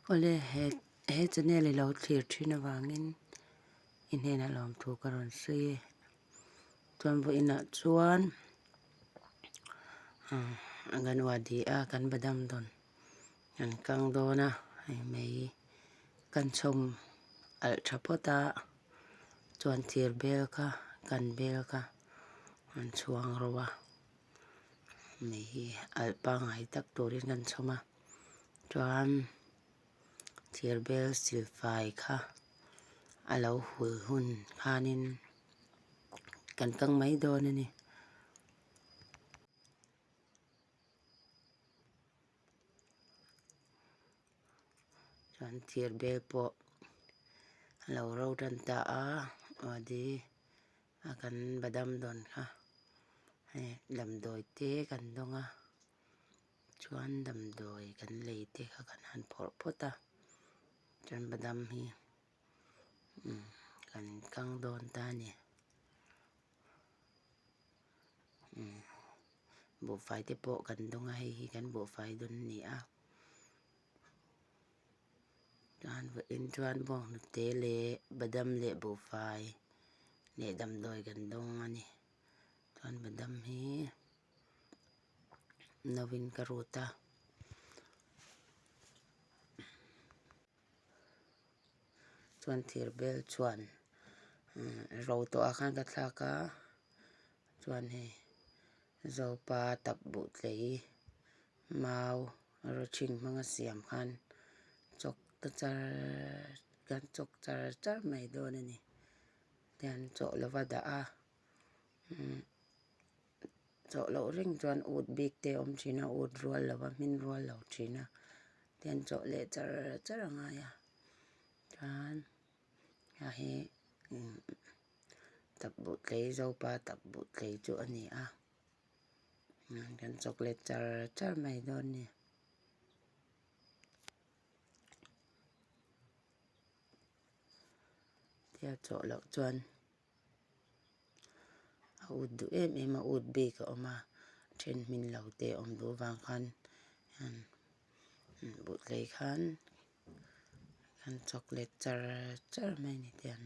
Awle he he channel i lo thlir thin avangin i hnenah lawmthu ka rawn sawi e. Chuan vawiinah chuan Anganwadi a kan badam dawn kan kang dawn a hei mai kan chhawm alh tha phawt a chuan thir bel kha kan bel kha an chhuang ro a mei hi alh pangngai tak turin kan chhawm a chuan thir bel silfai kha a lo hul hun khanin kan kang mai dawn a ni. Chuan thir bel pawh a lo ro tan ta a awdi a kan badam dawn kha hei damdawi te kan dawng a chuan damdawi kan lei te kha kan han phawrh phawt a chuan badam hi kan kang dawn ta a ni. Buhfai te pawh kan dawng a hei hi kan buhfai dawn a ni a chuan vawiin chuan bawnghnute leh badam leh buhfai leh damdawi kan dawng a ni chuan badam hi no in ka rut a. Chuan thir bel chuan ro tawh ah khan ka thlak a chuan hei zopa tap buh tlei mau rawchhing hmanga siam khan chawk ta char kan chawk char char mai dawn a ni tihian chawh lova dah a Chawh loh reng chuan ut bik te a awm thin a, ut rual lo a, hmin rual lo thin a, tihian chawh leh char char a ngai a, chuan a hi tap buh tlei zopa tap buh tlei chu a ni a, kan chawk leh char char mai dawn a ni. Tia chawh loh chuan. A ut duh em em a ut bik a awm a then hmin lo te a awm duh avang khan buhtlei khan an chawk let char char mai a ni te an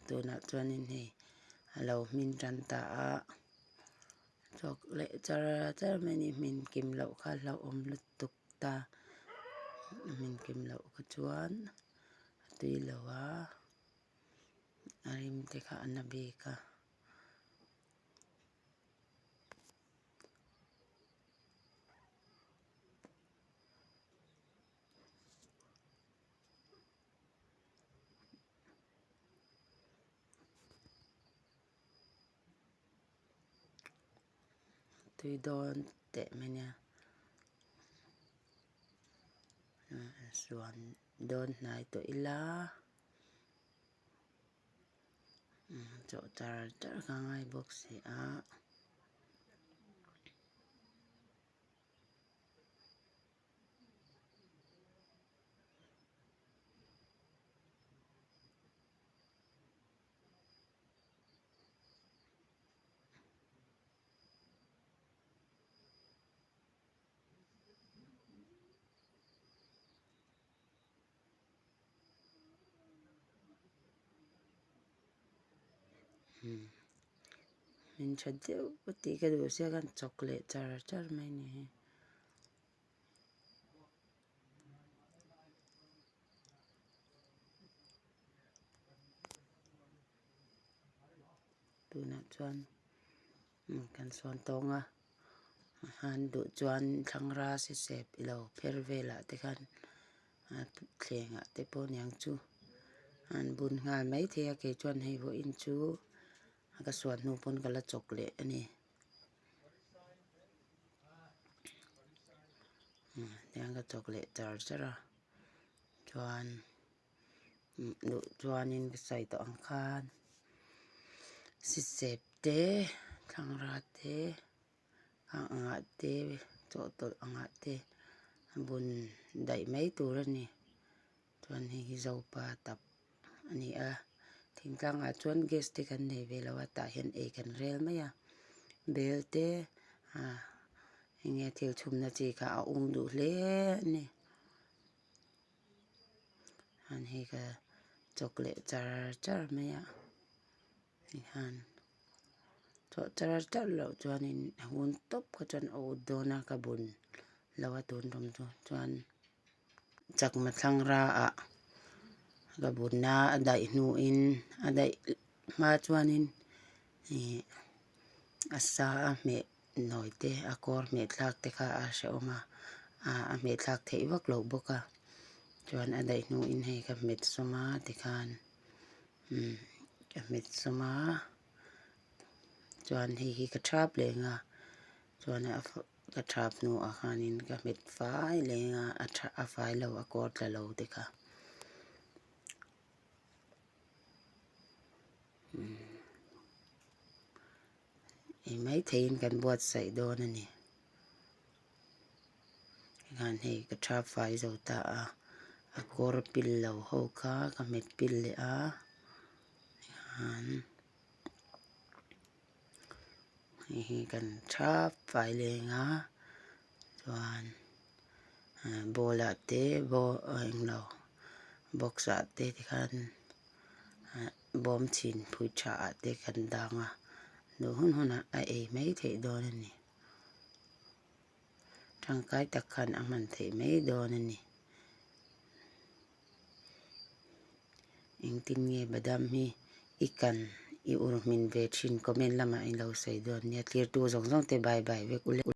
tunah chuanin hei a lo hmin tan ta a chawk leh char char mai a ni hmin kim loh kha a hlauhawm lutuk. Ta a hmin kim loh kha chuan a tui lo a a rim te kha a na bik a. Tui dawn teh mai nia suan dawn hnai tawh ila chawh char char kha a ngai bawk si a. Min tha deuh tih ka duh sia khan chawk leh char char mai a ni hi. Tunah chuan kan sawn tawng a han duh chuan thlangra sisep ilo pher velah te khan thleng ah te pawh aniang chu an bun nghal mai thei a kei chuan hei vawiin chu ka suan hnu pawn ka la chawk leh a ni. Tiang ka chawk leh char char a chuan duh chuanin ka sawi tawh ang khan sisep te thlangra te ang angah te chawhtawlh angah te a bun daih mai tur a ni chuan hei hi zopa tap a ni a thingtlangah chuan gas te kan nei ve lo a tah hian ei kan rel mai a bel te ah. Enge thil chhumna chi kha a ung duh hle a ni. Chuan hei ka chawk leh char char mai a tihian chawh char char loh chuanin a hun tawp kha chuan a ut dawn a ka bun lo a tun tum chu chuan chakma thlangra ah ka bunna a daih hnuin a daih hma chuanin ih a sa a hmeh nawi te a kawr hmeh thlak te kha a hrehawm a a hmeh thlak theih vak loh bawk a chuan a daih hnuin hei ka hmet sawm a tikhan umm ka hmet sawm a chuan hei hi ka thap leh ang a chuan a ka thap hnuah khanin ka hmet fai leh ang a a tha a fai lo a kawr tla lo te kha. Ei maitheiin kan buatsaih dawn a ni. Tikhan hei ka tha fai zo ta a, a kawr pil lo ho kha ka hmet pil leh a, tikhan hei hi kan tha fai leng a chuan bowl ah te englo box ah te tikhan bawm chhin phui tha ah te kan dang a duh hun hunah a ei mai theih dawn a ni tangkai tak khan a hman theih mai dawn a ni engtin nge badam hi i kan i ur hmin ve thin comment lamah in lo sawi dawn nia thlir tu zawng zawng te bye bye vek ule.